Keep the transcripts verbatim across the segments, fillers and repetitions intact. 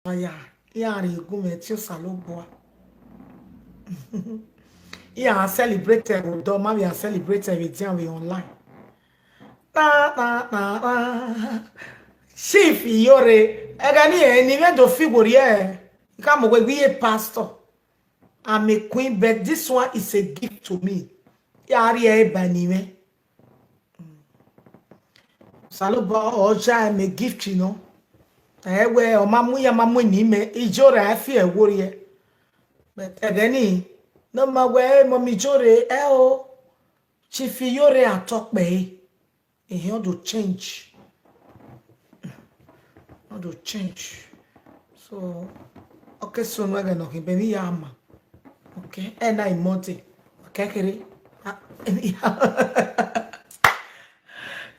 Aya, ya ri gume ti Osalobua. Ya celebrate with do ma we celebrate with them we online. Na na na na. Chief Iyore, egani e ni me do figure e. Ka mo we be a pastor. I'm a queen, but this one is a gift to me. Ya ri e ba ni me. Osalobua oja me gift, you know. Ewe, o ma mu ya ma mu ni me, ijore e fi e wori e. But egani, no ma we mo mi jore e o. Chief Iyore atope e. E he do change. All do change. So, okay, so no ga no be mi ya ma. Okay, and I monte. Okay, kere. Ah,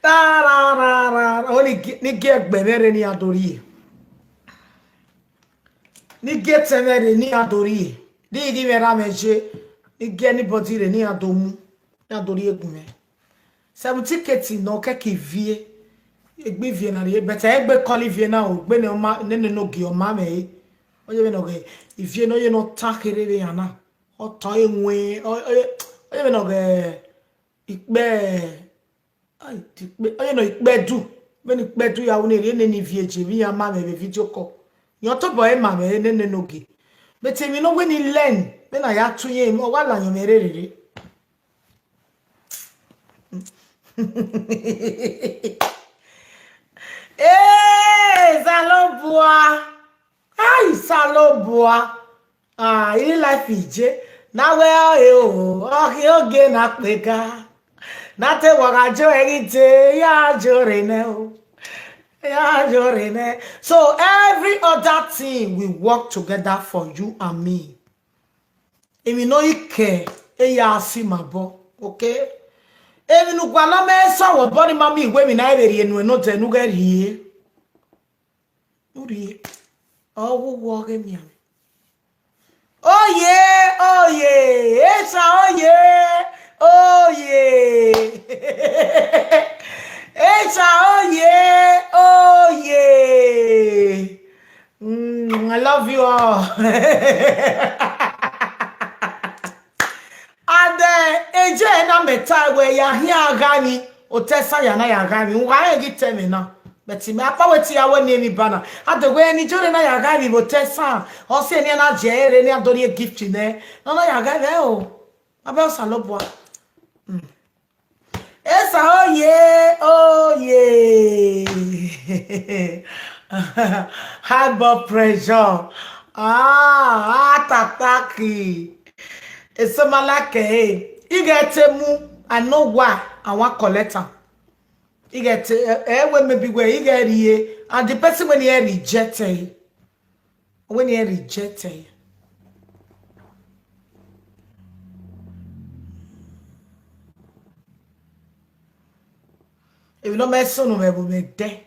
ta ra ra ra. Oni ni ge gbe mere ni adori e. Ni ge temere ni adori e. Ni di me ra meje. Ni ge anybody re ni adomu. Ni adori egun me. Seventy K ti no ke ki vie. Egbe vie na re, but egbe koli vie na o, gbe ne o ma, ne ne no gi o ma me. Oye me no ge, ivie no ye no ta kere ve ya na. O to enwe, o, oye, oye me no ge, ikpe, ai, ti pe, oye no ikpe du. Me ni ikpe du ya u ne re ne ni vie je vi ya ma me ve video call. Yo to bo e ma me ne ne no ge. But mi no we ni learn, me na ya tu ye, mo wa la yo me re re re. Hey, Osalobua. Ai, Osalobua. Ah, in life ije. Na we o, e o, o ki oge na pega. Na te wa ga jo e gi te, ya jo re ne o. Ya jo re ne. So every other thing we work together for you and me. Emi no ike, e ya si ma bo, okay? Emi nu gwa no me so wo bo ni ma mi we mi na e ri enu no te nu ge ri e. Nu ri e. O wo wo ge mi ame. Oye, oye, Esa oye, oye. Esa oye, oye. Mm, I love you all. And uh, eje na meta we ya hia gani, otesa ya na ya gani. Wa e gi teme na. But me apa we ti ya we ni mi bana. Ade we ni jore na ya gani, otesa. O se ni na jere ni adori gift ne. No na ya gani o. Abe Osalobua. Mm. Esa oye, oye. High blood pressure. Ah, heart attack. Esomalake. You get a mu. I know why. I want collect am. You get a, eh, when maybe where you get here, and the person when he reject it. When he reject it. If you don't mess on me, we be there.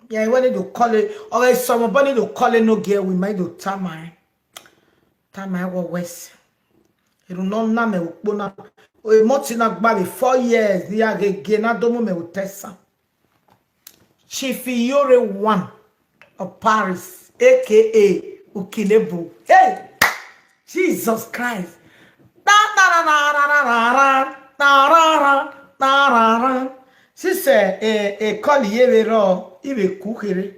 Yeah, when they do call it, or if somebody do call it no girl, we might do tamai. Tamai wa wes. Iru no na me ukpo na. O moti na gba be four years, ni agege na domo me utesa. Chief Iyore one of Paris, A K A Ukilebu. Hey! Jesus Christ. Da, da, da, da, da, da, da, da, da, da, da, da, da. Sise, e, e, call ye ve ro, i ve ku kere.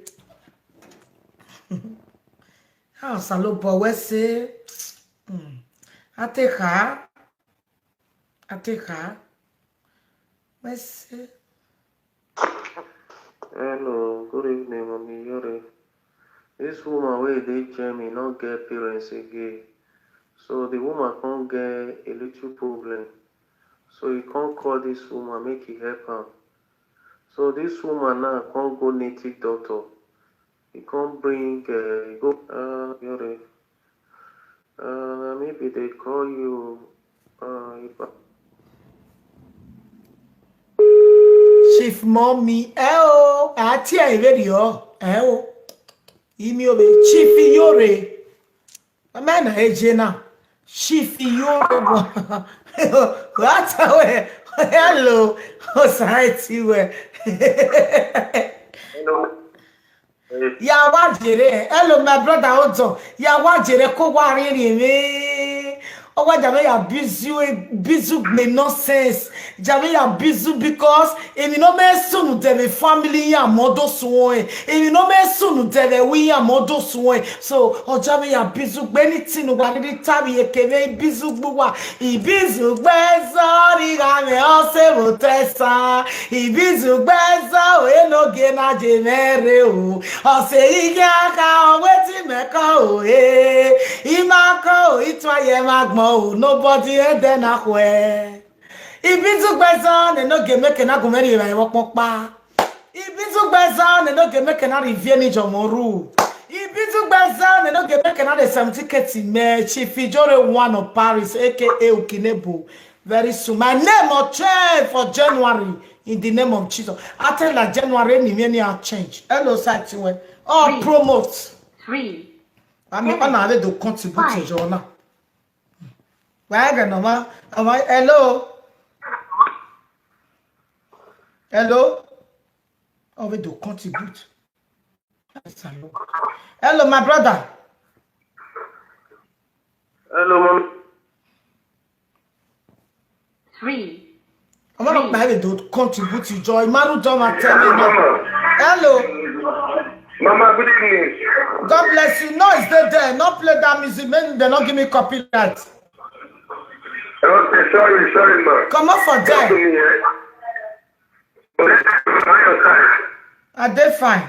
Ah, Osalobua we se. Hmm. Ate ka. Ate ka. We se. Hello, good evening, Mommy Yore. This woman wey dey Germany no get parents again. So the woman come get a little problem. So he come call this woman make he help am. So this woman now come go native doctor. He come bring, uh, he go, uh, Yore. Uh, maybe they call you, uh, if I Chief Mommy, eh o, ati e very o, eh o. Imi obe Chief Iyore. Amen, eh, Jena. Chief Iyore. What a way. Hello. Society way. Hello. Yawajere. Hello, my brother Odo. Yawajere ko wa rere mi. Owa jame ya bizu, bizu me nonsense. Jame ya bizu because if you no me sunu debe family ya modo suwe. If you no me sunu debe we ya modo suwe. So, o jame ya bizu gbe anything wa ni tabi ekebe bizu gbuwa. Ibizu gbe zori ga me ose mo tesa. Ibizu gbe zo e no ge na je mere o. Ose ige aka o wetin me ko o e. Ima ko o itwa ye ma gbon o. Nobody e de na kwe. Ibizu gbe zo ne no ge meke na gumeri ra ewo popa. Ibizu gbe zo ne no ge meke na rivie ni jomoru. Ibizu gbe zo ne no ge meke na de seventy K ti me Chief Ijore one of Paris, A K A Ukinebo. Very soon. My name will change for January in the name of Jesus. I tell you, January, any, any, I'll change. Hello, site. All promote. Three. I mean, I have to contribute to Jonah. Why, no, ma? Am I? Hello? Hello? I have to contribute. Hello, my brother. Hello, mom. Three. I want to have to contribute to joy. Maru Doma, tell me now. Hello. Mama, good evening. God bless you. No, it's there, there. Not play that music. Man, they not give me copyright. Okay, sorry, sorry, ma. Come up for there. I dey fine.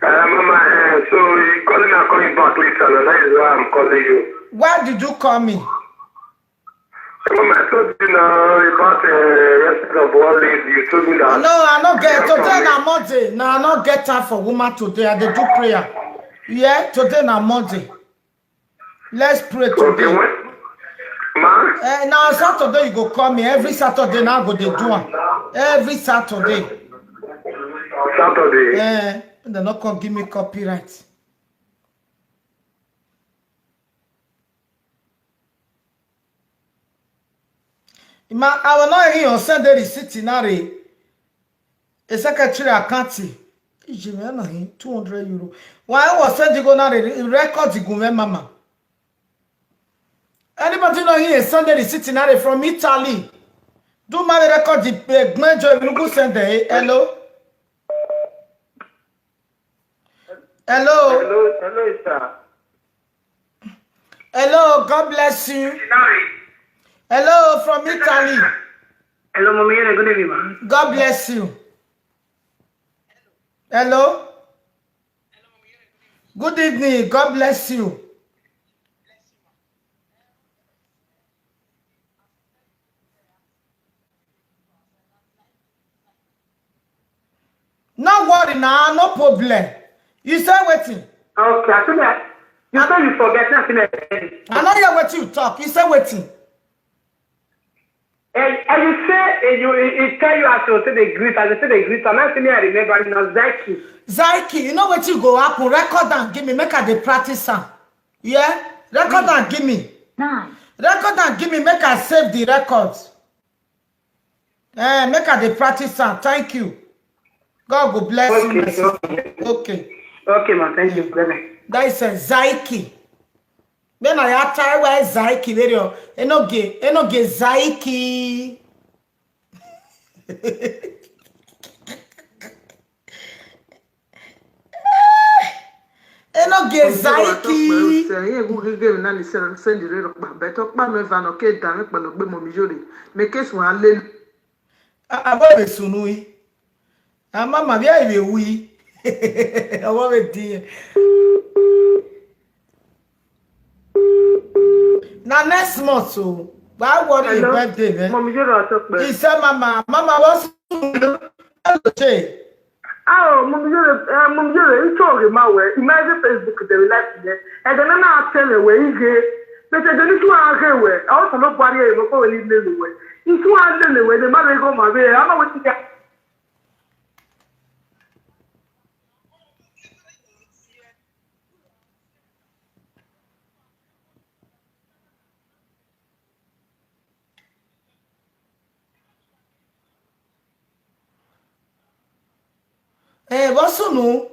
Uh, Mama, uh, so you calling me, I'm calling back later, and that is why I'm calling you. Why did you call me? Mama, I told you now about the rest of one lady. You told me that. No, I no get today na Monday. No, I no get time for woman today. I dey do prayer. Yeah, today na Monday. Let's pray today. Ma? Eh, now Saturday you go call me. Every Saturday now I go dey do am. Every Saturday. Saturday. Eh, they no come give me copyright. Ima, I will not hear on Sunday the city nare. A secretary account. Ijime na him two hundred euro. Why was send go na re-, record the gume mama? Anybody know here Sunday the city nare from Italy? Do my record the, eh, gmenjo enugu send, eh? Hello? Hello? Hello, hello, sir. Hello, God bless you. Hello, from Italy. Hello, Mommy, good evening, ma. God bless you. Hello? Good evening. God bless you. No worry now, no problem. You say wetin? Okay, I feel like you say you forget nothing. I no hear wetin you talk. You say wetin? And, and you say, and you, he, he tell you as you say they greet, as you say they greet, and I say me I remember you now, Zaki. Zaki, you know wetin go happen? Record am give me, make I dey practice am. Yeah? Record am give me. Nine. Record am give me, make I save the record. Eh, make I dey practice am. Thank you. God go bless you, my sister. Okay. Okay. Okay, ma. Thank you. Bye-bye. That is a Zaiki. Then I tell where Zaiki, where you, enoge, enoge Zaiki. Enoge Zaiki. Ye gu gege na ni send, send the rero pa. Beto pa no eva no ke da me pa no gbe mo mi jore. Me ke sun ale. A, a, bo be sunu yi. A, mama, bia ibe wi. Owo be di. Na next month o. Why worry your birthday, man? Mommy, you don't talk, man. He said, "Mama, mama, what's hello, Jay?" Oh, Mommy, you, uh, Mommy, you, you talk about where. Imagine Facebook, they will like it. And then I tell you where you get. But then you are where. I also know what you know for you know where. If you are the way, the man will go my way. I'm not with you. Eh, what's on?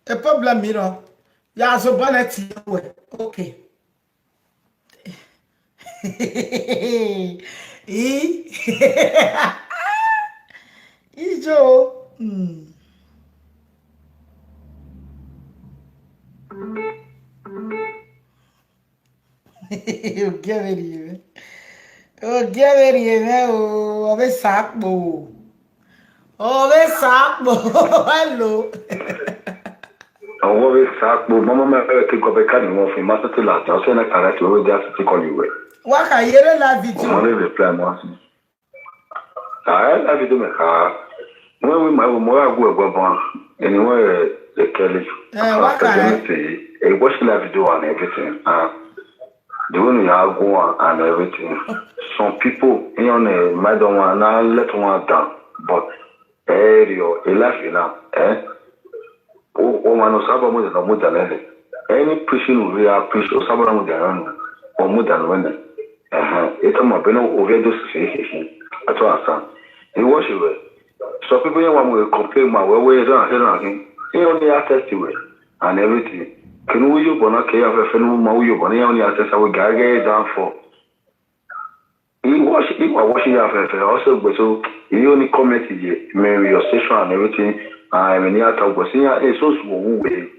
A problem, you know. Yeah, so bonnet. Okay. Ih. Ijo. Hmm. Oge very even. Oge very even. Oh, obe sapo. Obe sapo. Hello. Àwọn ọ̀rẹ́ sàápò mọ́mọ́ mẹ́rẹ̀ tí gọbẹ ká ni wọ́n fi máa tètè làjà ọ̀sẹ̀ náà kàrà tí ó dé àti tí kò lè wẹ̀. Waka yere la video. Wọ́n lè reply mọ́ sí. Ààrẹ láti dé mẹ́ka wọ́n wí màá wò mọ́ àgbo ẹ̀gbọ́n bọ́n ẹni wọ́n rẹ̀ lè kẹ́lẹ́. Eh, waka, eh. Èyí wọ́n ṣe la video and everything. Ah, the way you are go on and everything. Some people, you know, my don't want to let one down, but area, a life, you know, eh? O o ma no saba mo na mo da lele. Any preaching we are preach o saba na mo da no. O mo da no ne. Eh eh. Ito mo be no o ve do se se se. Ato asa. E wo shi we. So people here want we complain ma we we da he na he. E only attest we and everything. Kinu wi yo bona ke ya fe fe no ma wi yo bona e only attest we ga ga down for. Iwọ iwọ wọsi ya fẹfẹ ọsẹ gbẹso. Iye only comment ye me your station and everything. Ah, me ni ata gbẹso ya e so su owu we.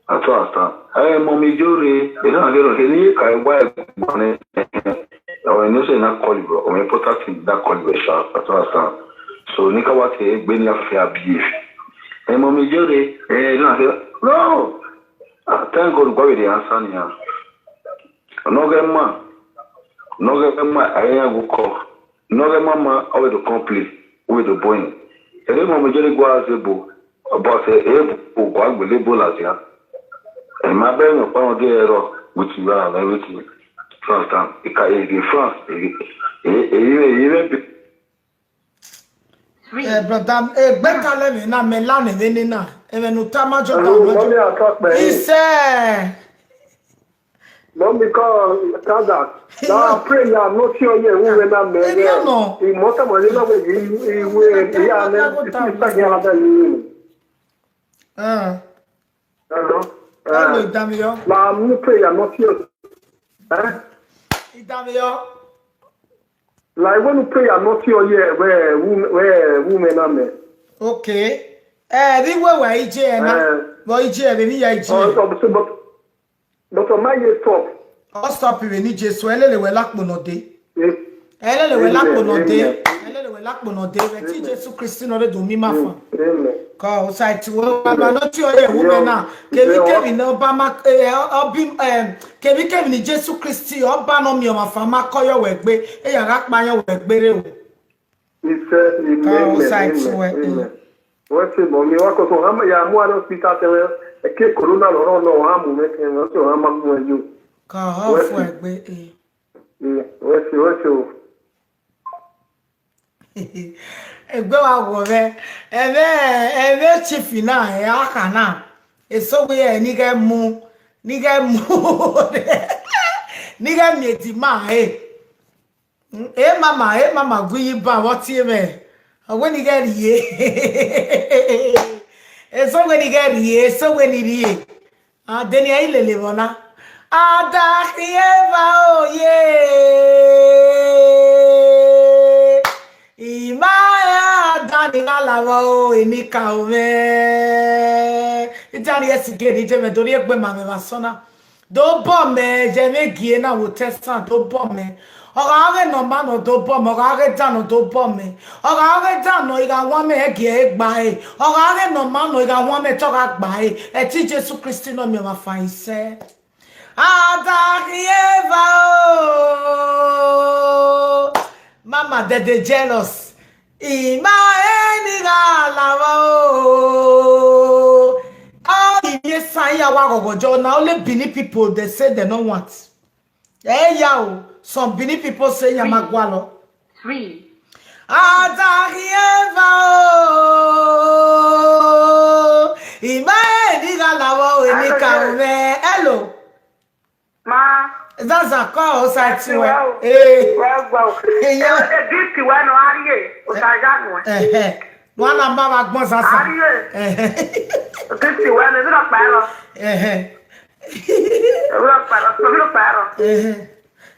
Ato asta. Eh, mommy Jore, e na gero he ni ka wa gbone. O ni se na call bro. O me important thing that call we sha. Ato asta. So ni ka wa te gbe ni afẹ abi. Eh, mommy Jore, e na gero. No. Ah, thank God, God will answer ni ya. Nọgẹ mma nọgẹ mma ayanya gukọ nọgẹ mama ọwẹ do complete ọwẹ do boyin. Ẹni mọ mi jẹrẹ gwa aze bo but ẹ ẹ bu gwa gbele bo la zia. Ẹ ma bẹ ẹni ọpa ọdẹ ẹrọ with you and everything. France town, ika ẹ di France. Èyí èyí rẹ bí. Eh, brother, eh, gbẹka lẹmi na mẹ lánàá mi nínà ẹmẹnu tá má jọ Hello, tàwọn mommy jọ. Atọpẹ. Iṣẹ́. Mommy call Tazat. Now I pray you are not here here. Who will not me? Èmi ọ̀nà. Ìmọ̀tàmọ̀lẹ́ náà wẹ̀ yìí ìwé ìyá mi ti fi ìpàdé ara bẹ́ẹ̀ ni. Ah, Hello. hello, Ìdàmíyọ. Now I pray you are not here. Eh? Ìdàmíyọ. Like when you pray you are not here here. Where who where who may not me? Okay. Eh, the way where I J N. Eh. But I J N, ni ya I J N. Oh, so, so, but but on my year top. Ọ stop iwe ni Jesu, elele we lakpo no de. Eh, Elele we lakpo no de. Amen. Elele we lakpo no de. We ti Jesu Christ no de do mi ma fa. Amen. Ka o sai ti wo ba no ti o ye wo me na. Kemi kemi no ba ma eh obi em kemi kemi ni Jesu Christ o ba no mi o ma fa ma ko yo we gbe. E ya ga pa yan we gbe re o. He said, Ka o amen, sai ti we. Amen. Wọ́n ti mọ̀ mi wá kó tó hàn yà mú àdó hospital tẹ́lẹ̀ ẹ̀kẹ́ corona lọ́rọ́ náà wọ́n á mú mẹ́kẹ́ wọ́n ti hàn máa mú ẹ yóò. Ka o fo egbe eh. Wọ́n ti wọ́n ti o. Egbe wa wo ve. Ebe ebe chief na e aka na. Eso we e ni ge mu ni ge mu. Ni ge mi e ti ma e. E mama e mama gwi yi ba wo ti me. Awe ni ge ri e. Eso we ni ge ri e. Eso we ni ri e. Adeni ayi lele bona. Adakieva oye. Ima adani lalawa o enika ome. Itani esigeni jeme dori egbe mame masona. Do bọ me jeme gie na wo tesa do bọ me. Ọ̀gá ọ̀gá nọ ma nọ do bọ me. Ọ̀gá ọ̀gá da nọ do bọ me. Ọ̀gá ọ̀gá da nọ iga wọn me gie egba e. Ọ̀gá ọ̀gá nọ ma nọ iga wọn me tọga gba e. Eti Jesu Kristi no mi ma fa ise. Adakieva o. Mama, they dey jealous. Ima eni ga alawa o. Oh, if you say ya wa gogojo, na only Benin people they say they no want. Eh, ya o. Some Benin people say ya magwalo. Three. Adahieva o. Imae ni galawo we ni ka ume. Hello. Ma. Zaza ko o sa ti we. Eh. Wa gba o. Eh, yo. Eh, eh, gift we no ariye. O sa ja no. Eh, eh. Wana mama gbon Zaza. Ariye. Eh, eh. Gift we no, no pa lo. Eh, eh. No pa lo, no pa lo. Eh, eh.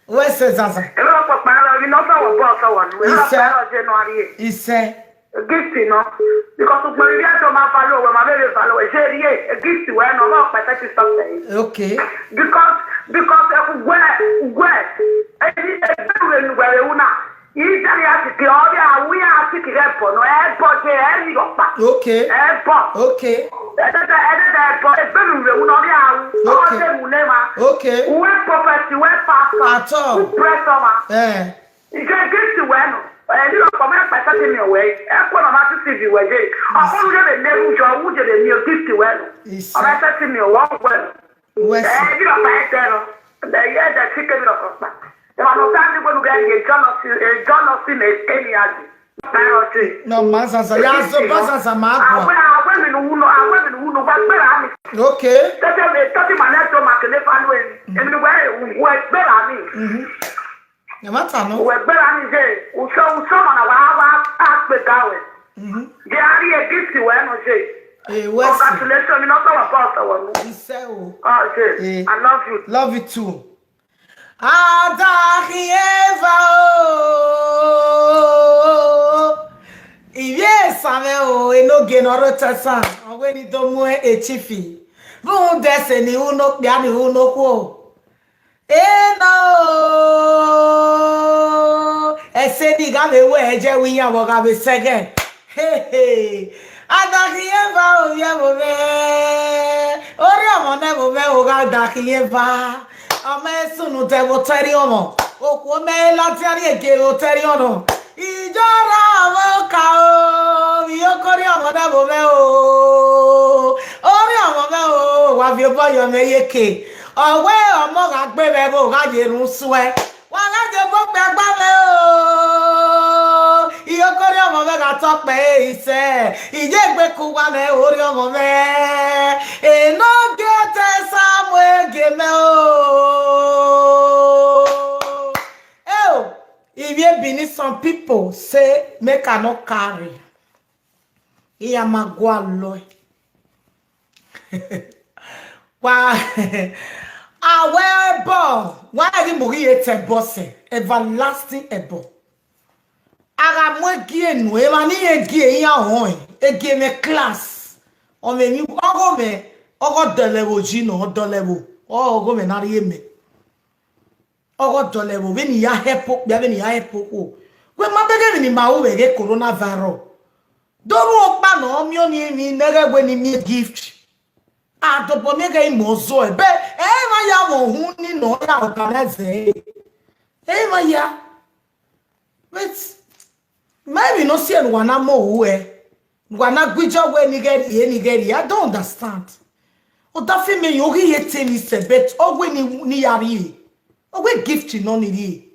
Where's Zaza? Ebe ọkpọkpa ara, ị nọ fọwọ bọọsụ ọwọ nụ. Ebe ọkpọkpa ara ọjọọ nọ arịa. Ise. Gift nọ. Because ụgbọ iri atọ ma value we, ma mere value we. Je rie, gift we nọ, ma ọkpa thirty something. Okay. Because, because, eh, ugwe, ugwe. Eji, ebe ure nugwe ewu na. Ijari ya tiki, ọrịa, awụ ya tiki, ebo, no, ebo, je, eri ọkpa. Okay. Ebo. Okay. Edede, edede, ebo, ebe ure ewu na ọrịa awụ. Okay. Ọdị mụ ne ma. Okay. Uwe prophet, uwe pastor. At all. Uwe preacher ma. Eh. Ije gift we nọ. Eh, ni ọkpa mere pa thirty million we. Ekwe na ma thirty million we je. Ọkụrụ je be ne ụjọ, ụjọ de mi gift we nọ. Ise. Ọba thirty million we we. Wesi. Eh, ni ọkpa etero. Be ye de chike ni ọkpa. Ema no tandi gwenu ga ye jealousy, eh, jealousy na eni aji. Priority. No, ma Zaza. Ya zo ba Zaza ma agwa. Agwe, agwe mi no uno, agwe mi no uno, wa gbera mi. Okay. Tete me, tete ma na to ma kele fa no en. Emi no wa, wa gbera mi. Mhm. Ya mata no. Wa gbera mi je. Uso, uso ma na wa, wa, a pe gawe. Mhm. Je ari e gift we no je. Eh, Wesi. Congratulations, mi no to wa pa sa wa no. Ise o. Ah, je. Eh. I love you. Love you too. Adahieva o. Ivie same o, enoge no rotasa. Owe ni domo e chifi. Vun dese ni uno kpia ni uno kwo. Eno. Ese ni ga me we eje wi ya wo ga be sege. Hey, hey. Adahieva o ye mo me. Ori ọmọ ne mo me o ga adahieva. Ọmọ esunu te mo teri ọmọ. Oku me la ti ari ege mo teri ọmọ. Ijọra ọmọ ka o. Mi yo kori ọmọ ne mo me o. Ori ọmọ me o. Wa vi obo yo me yeke. Owe ọmọ ga gbe me bo ga ye run sue. Wàhálà jẹ bó pẹ gbá mi o. Iyokori ọmọ mi ga tọpẹ iṣẹ. Ìjẹ́ ìgbé kú wà lẹ orí ọmọ mi. Èló gé tẹ Sáàmù ègè mi o. Eo, if you be need some people say make I no carry. Iya ma go alọ. Wa awe ebo, wa ri muri ete bose, everlasting ebo. Ara mo egi enu, e ma ni egi eyan hon, egi me class. O me mi, ogo me, ogo delewo ji no, delewo. Ogo me na ri eme. Ogo dole wo, veni ya hepo, bia veni ya hepo o. We ma bege veni ma o wege coronavirus. Doru okpa no mi oni mi nege we ni mi gift. A dobo mi ge imo zo e. Be, e ma ya wo hu ni no ya organize e. E ma ya. Wait. Maybe no see wana mo uwe. Wana gwijo we nigeri e nigeri. I don't understand. O da fi me yo gi ye teni se bet o we ni ni yari. O we gift no ni ri.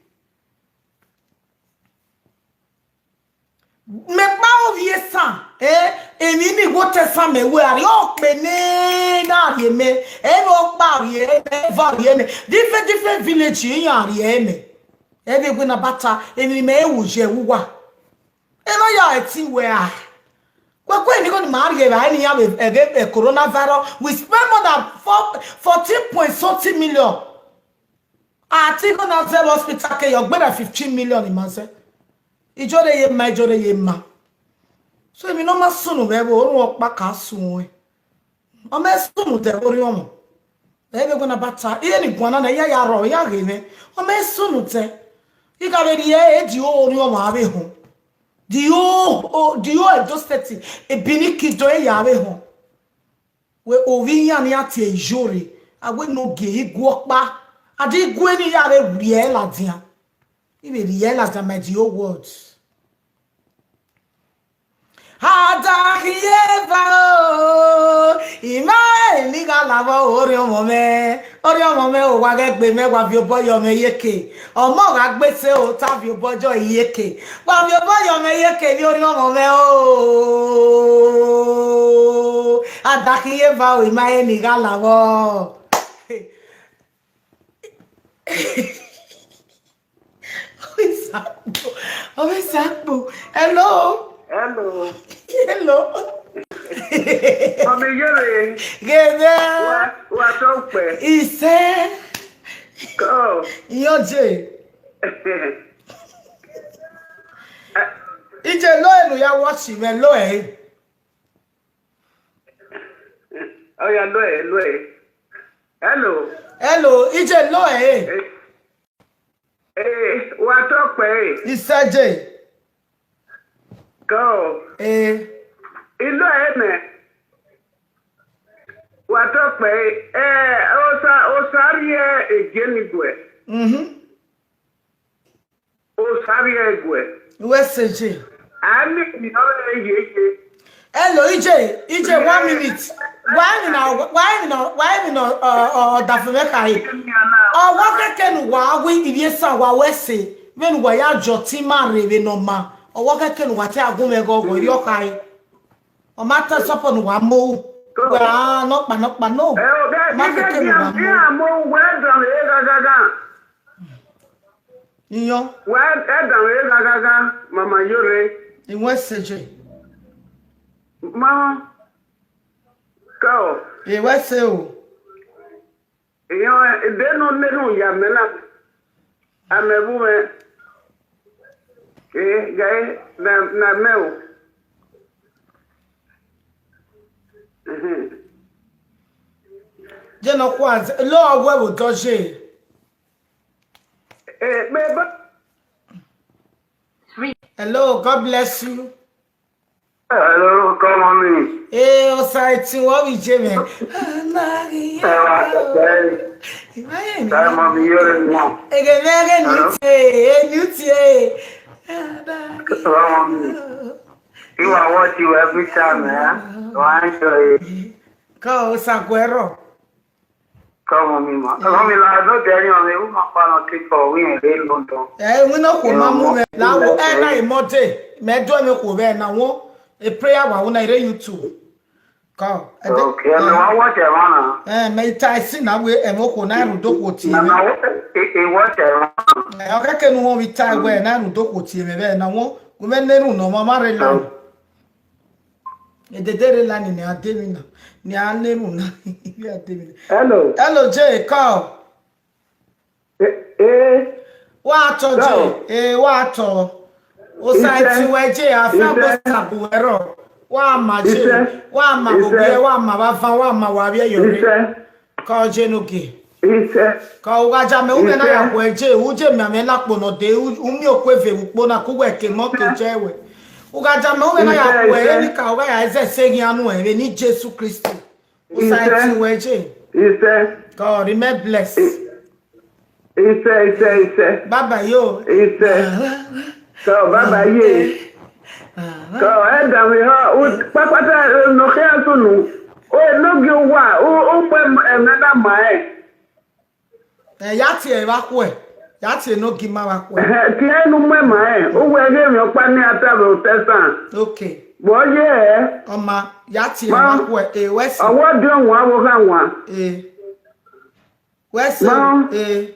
Me pa o vie san. Eh, emi ni wo te san me we ari o pe ne na ri me. E no pa ri e me, va ri me. Different, different village yin ari e me. Ebe gbe na bata, emi me e wu je wu wa. E no ya e ti we a. Kwe kwe ni ko ni ma ri e ba ni ya we e ge e coronavirus. We spend more than four, fourteen point something million. A ti go na zero hospital ke yo gbe na fifteen million in ma se. Ijo de ye ma, ijo de ye ma. So emi no ma sunu be bo orun opa ka sun e. Ọmọ esunu te orí ọmọ. Ebe gona bata. Iye ni gwana na ya ya ro ya gene. Ọmọ esunu te. Iga be ri e di orí ọmọ abe hun. Di o, o, di o Edo State. E bini kido e ya abe hun. We ovi ya ni ati e jore. Awe no ge igwo pa. Adi igwe ni ya re ri e la dia. Ibe ri e la dia my di o words. Adakieva o, ima eniga lavo ori ọmọ mẹ, ori ọmọ mẹ o wa gẹgbe mẹ wa vi obọ yọ mẹ yeke, ọmọ gha gbese o ta vi obọ jọ yeke, wa vi obọ yọ mẹ yeke vi ori ọmọ mẹ o, Adakieva o, ima eniga lavo. Omisakpo. Omisakpo. Hello. Hello. Hello. Ọmọ yẹrẹ. Gẹ̀gẹ́. Wa, wa tó pẹ́. Ìṣe. Kọ́. Ìyànjẹ. Ije lo enu ya watch me lo e. Oya, lo e, lo e. Hello. Hello, ije lo e. Eh, eh, wa tó pẹ́. Ìṣẹ́jẹ. Kọ́. Eh. Ilo e mẹ. Wa tó pẹ́. Eh, osa, osa ri e eje ni gwe. Mhm. Osa ri e gwe. Ìwé ṣèjì. Ami ni o ye ye. Hello, ije, ije, one minute. Why me now? Why me now? Why me now? Uh, uh, Dafemeka. Ọwọ́ kẹ̀kẹ́ nu wa we ibi esa wa we se. When wa ya jọ ti ma re we no ma. Ọwọ́ kẹ̀kẹ́ nu wa ti agun me go go yo kai. O ma ta sopo nu wa mo. Wa no pa no pa no. Eh, o ga Ma ti ke kẹ̀kẹ́ di nu wa am, mo. Am o we don e ga ga ga. Iyan. Wa e don e ga ga ga. Mama yore. Ìwé ṣèjì. Ma. Kọ́. Ìwé ṣe o. Iyan, e de no ne no ya me na. Ame bu me. Eh, gai, na, na me o. Mhm. Je no kwa, lo ọgwụ bụ doje. Eh, me ba. Hello, God bless you. Hello, come on me. Eh, osa eti wo wi je me. Eh, wa, eh, Imaye ni. Come on me, you're in now. Ege me ege Hello? Nutie, eh, Nutie. Come on me. You are what you every time, eh? Why enjoy it? Ko osa guero. Come on me, man. Come on me, like, no, Daniel, me, who my partner take for we and they don't do. Eh, we no ko Yeah, ma mu mo- me. La wo Yeah. e na imode. Me do me ko be na wo. E prayer wa wo na ire YouTube. Ko. E de- Okay, I Eh. want watch it, man. Eh, me tai si na we e mo ko na ru do ko ti Na me. na what e e watch it, man. Eh, o ka ke nu wo mi tai we na ru do ko ti me be na wo. Wo me ne ru no ma ma re la. Oh. Ededere la ni ni ademi na. Ni anemu na. Ni ademi na. Hello. Hello, J. Call. Eh, eh. Wa to, J. Eh, wa to. O sa ti we, J. Afa bo sa bu ero. Wa ma, J. Wa ma bo be, wa ma ba fa, wa ma wa be yo. Ka o je no ge. Ise. Ka ugaja me ume na Ise. Ya kwe je, uje me ame la kpo no de, u-, umi okwe ve ukpo na kuwe ke mo ke je we. Ugaja me ume na ya Ise, kwe, Ise. Ni ka uga ya eze se gi anu e, ni Jesu Kristo. Usa Ise. Eti we je. Ise. God, remain blessed. I-, Ise, Ise, Ise. Baba yo. Ise. So, baba ye. So, e da mi ha, u, kpakpata, eh, no ke atunu. O, no gi wa, u, u pe m, eh, me na ma e. Eh, ya ti e ba kwe. Ya ti e no gi ma ba kwe. Eh, ti e nu me ma e. U we ge mi opa ni ata be o te san. Okay. Bo ye e. Oma, ya ti e Ma. Ba kwe. Eh, we si. Owo di o wa wo ga wa. Eh. We si. Ma. Eh.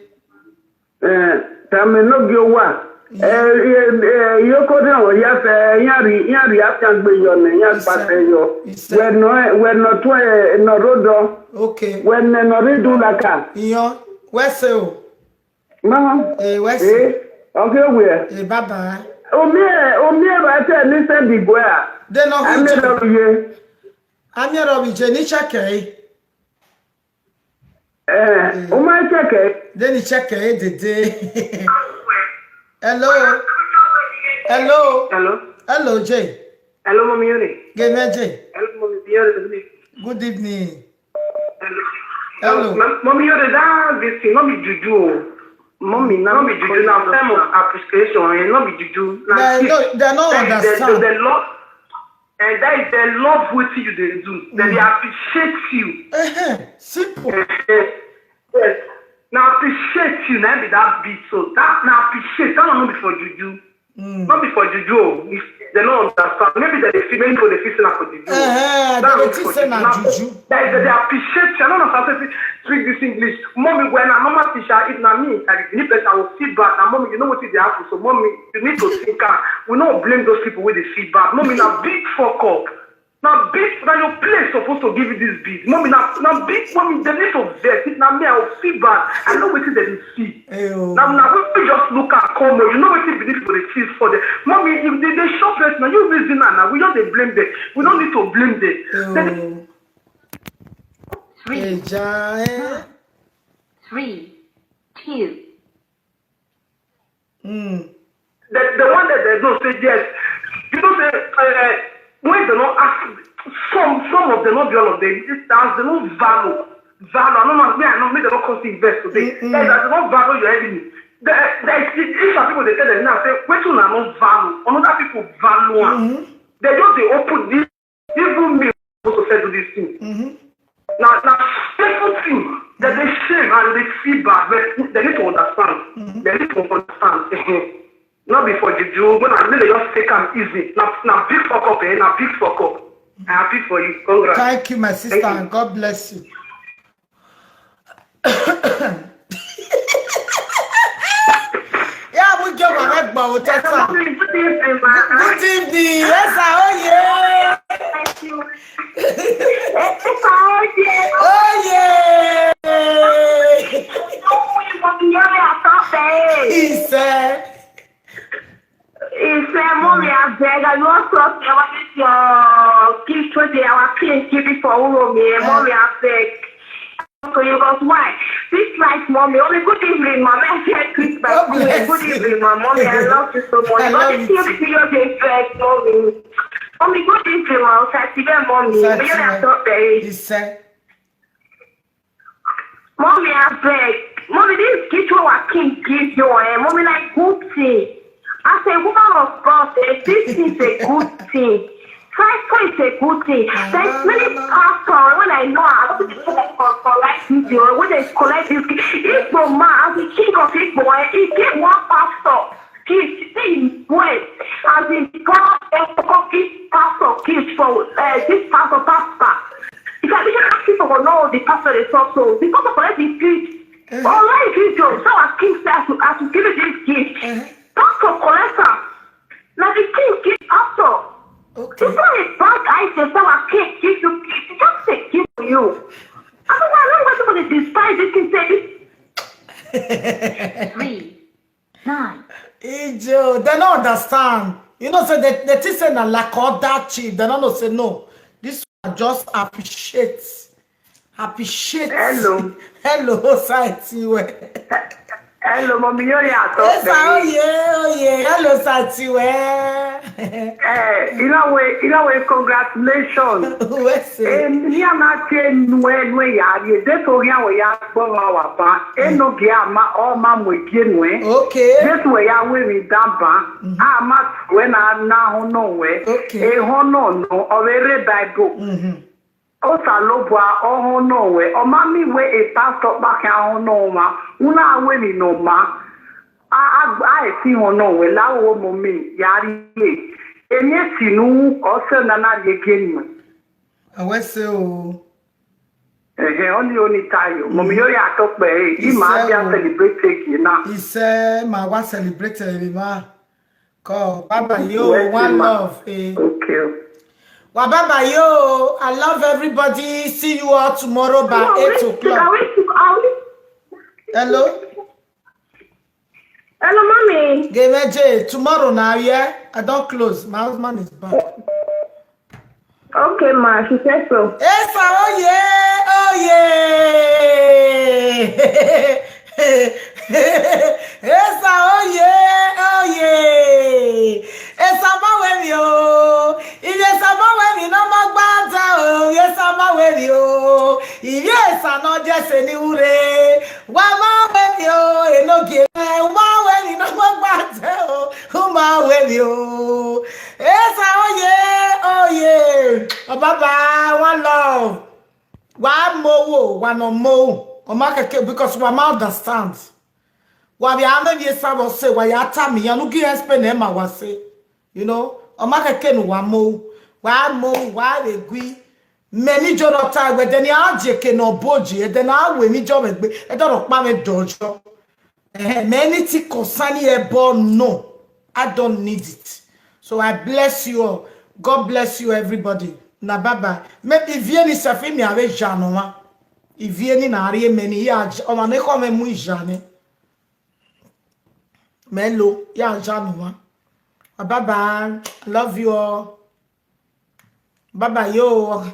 Eh, ta me no gi wa. Eh, eh, eh, yo ko de o ya fe, ya ri, ya ri a kan gbe yo ne, ya Ise. Pa te yo. Ise. We no, eh, we no to, eh, no rodo. Okay. We ne no ri du la ka. Iyo, we se o. Ma. Eh, we se. Eh, okay, we. Eh, baba. O mi e, o mi e ba te ni se di gwe a. De no Ami hu je. Ro ye. Ami ro bi je ni cheke. Eh, o ma cheke. De ni cheke e de de. Hello. Hello. Hello. Hello, J. Hello, Mommy Yuri. Ge me, J. Hello, Mommy Yuri. Good evening. Hello. Hello. Mom-, Mommy Yuri, that this thing, no be juju o. Mommy, no be juju. Na time of appreciation, eh, no be juju. Na They no, they no They, they, understand. They, they love. And that is, they love what you they do. They, they appreciate you. Uh-huh. Simple. Yes. Yes. Now appreciate you. Now be that beat. So that now appreciate. That one not be for juju. Not be for juju. Oh. If they don't understand. Maybe they feel, maybe for the feel na for juju. Uh-huh. That They not think for say juju. na Now, juju. That is, they appreciate you. I don't know how to speak this English. Mommy, when I'm normal teacher, if na me, I need person, I will feel bad. Now, mommy, you know what is the happen. So, mommy, you need to think. Ah, we don't blame those people with the feel bad. Mommy, now big fuck up. Now, big, now your place supposed to give you this beat. Mommy, now, now big, mommy, they need to vex. If na me, I will feel bad. I know what they will see. Ayo. Now, now we just look at come. You know what they believe for the things for them. Mommy, if they, they shop right now, you reason now. We don't they blame them. We don't need to blame them. Then Ayo. Eja, eh? Three, two, Mm. The, the one that they don't say yes. You know, say, uh, when they don't ask, some some of them, not be all of them, it's as they don't value. Value. I don't know, me, I know, me, they don't cause invest today. Mm-mm. That is, they don't value your enemy. There, there is, if some people, they tell them now, say, wait till I not value. Another people value. Am. Mm-hmm. They just, they open this, even me, supposed to say do this thing. Mm-hmm. Now, now, simple thing that they shame and they feel bad, but they need to understand. They need to understand. Not be for juju, when I really just take am easy. Now, now big fuck up, eh? Now big fuck up. I happy for you. Congrats. Thank you, my sister, Thank you. And God bless you. Yeah, we give a red bow. Good evening, ma. Good evening. Yes, sir. Oh, yeah. Thank you. Yes, sir. Oh, yeah. Oh, yeah. Oh, you want to hear me? I can't say. He said, He said, "Mommy, I beg, I want to talk about this your gift today. Our kids give it for Uromi. Mommy, I beg." So you got why? This life, Mommy. Only good evening, Mommy. I said, "Greet my God queen. Bless Good you. Evening, my Mommy. I love you so much." I But love this you year, too. This year, they beg, Mommy. Mommy, good evening, ma. Saturday, Mommy. Saturday. May you not talk there. He said, Mommy, I beg. Mommy, this gift our king give you, eh? Mommy, like good thing. As a woman of God, eh, this is a good thing. Christ is a good thing. There's many pastors when I know, I don't think they collect video, when they collect this gift. Igbo man, as the king of Igbo, eh, he gave one pastor gift. See him well. As in, God, eh, God give pastor gift for, eh, this pastor, pastor. If I didn't ask people for know the pastor they talk, so because of collect the gift, online video, so as king says, as to give you this gift, pastor collect am. Now the king give pastor. Okay. It's not a bad idea, so as king give you gift. It's just a gift for you. I don't know, I don't want people to despise this thing, say this. Three, nine. Ijo, they don't understand. You know, say they, they think say na like all that chief. They don't know say no. This one just appreciate. Appreciate. Hello. Hello, Saitiwe. Hello, Mommy. Yo, yeah, Yes, sir. Oh, yeah, oh, yeah. Hello, Saitiwe. Eh, you know way, you know way. Congratulations. What's Eh, it? ni ana ke nwe nwe ya ye. De to ya we ya gbo wa wa ba. E no ge ama o ma mo ge nwe. Okay. Jesu we ya we mi damba. A ma we na na ho no we. Okay. E ho no no. O we re Bible. Mm-hmm. O sa lo bua o ho no we. O ma mi we e pastor ba ka ho no ma. Una we mi no ma. A a a e ti ho no we la wo mo mi ya ri e. E mi e ti nu o se na na ye ge ni. I will say, oh, Eh eh, only only tayo. Mo mi yo ya to pe e. I ma Iṣẹ́ bia o. Celebrate again na. He said, my wife celebrated me, ma. Call. Bye bye, yo. Where's One the ma- love. Eh. Okay. Well, bye bye, yo. I love everybody. See you all tomorrow by eight o'clock. Hello? Hello, mommy. Game J, tomorrow now, yeah? I don't close. My husband is back. Okay, ma. She said so. Esa, oh yeah, oh yeah. Esa, oh yeah, oh yeah. Esa ma we mi o. Iye sa ma we mi no mo gbada o. Iye sa ma we mi o. Iye sa no je se ni ure. Wa ma we mi o. E no ge. Wa we mi no mo gbada o. U ma we mi o. Esa, oh yeah, oh yeah. Ano mo, o ma keke, because wa ma understand. Wa bi ame bi sa bo se wa ya ta mi ya nu gi explain e ma wa se. You know, o ma keke no wa mo, wa mo, wa we gui. Many jo no ta we then ya je ke no boji, e then a we mi jo me gbe, e do ro pa me dojo. Eh, many things concerning ebo, no, I don't need it. So I bless you all. God bless you, everybody. Na bye bye. Maybe if you need something, me ave jano wa. If you need na ri many ya, o ma ne ko me mu jane. Melo ya jano wa. Bye bye. I love you all. Bye bye yo.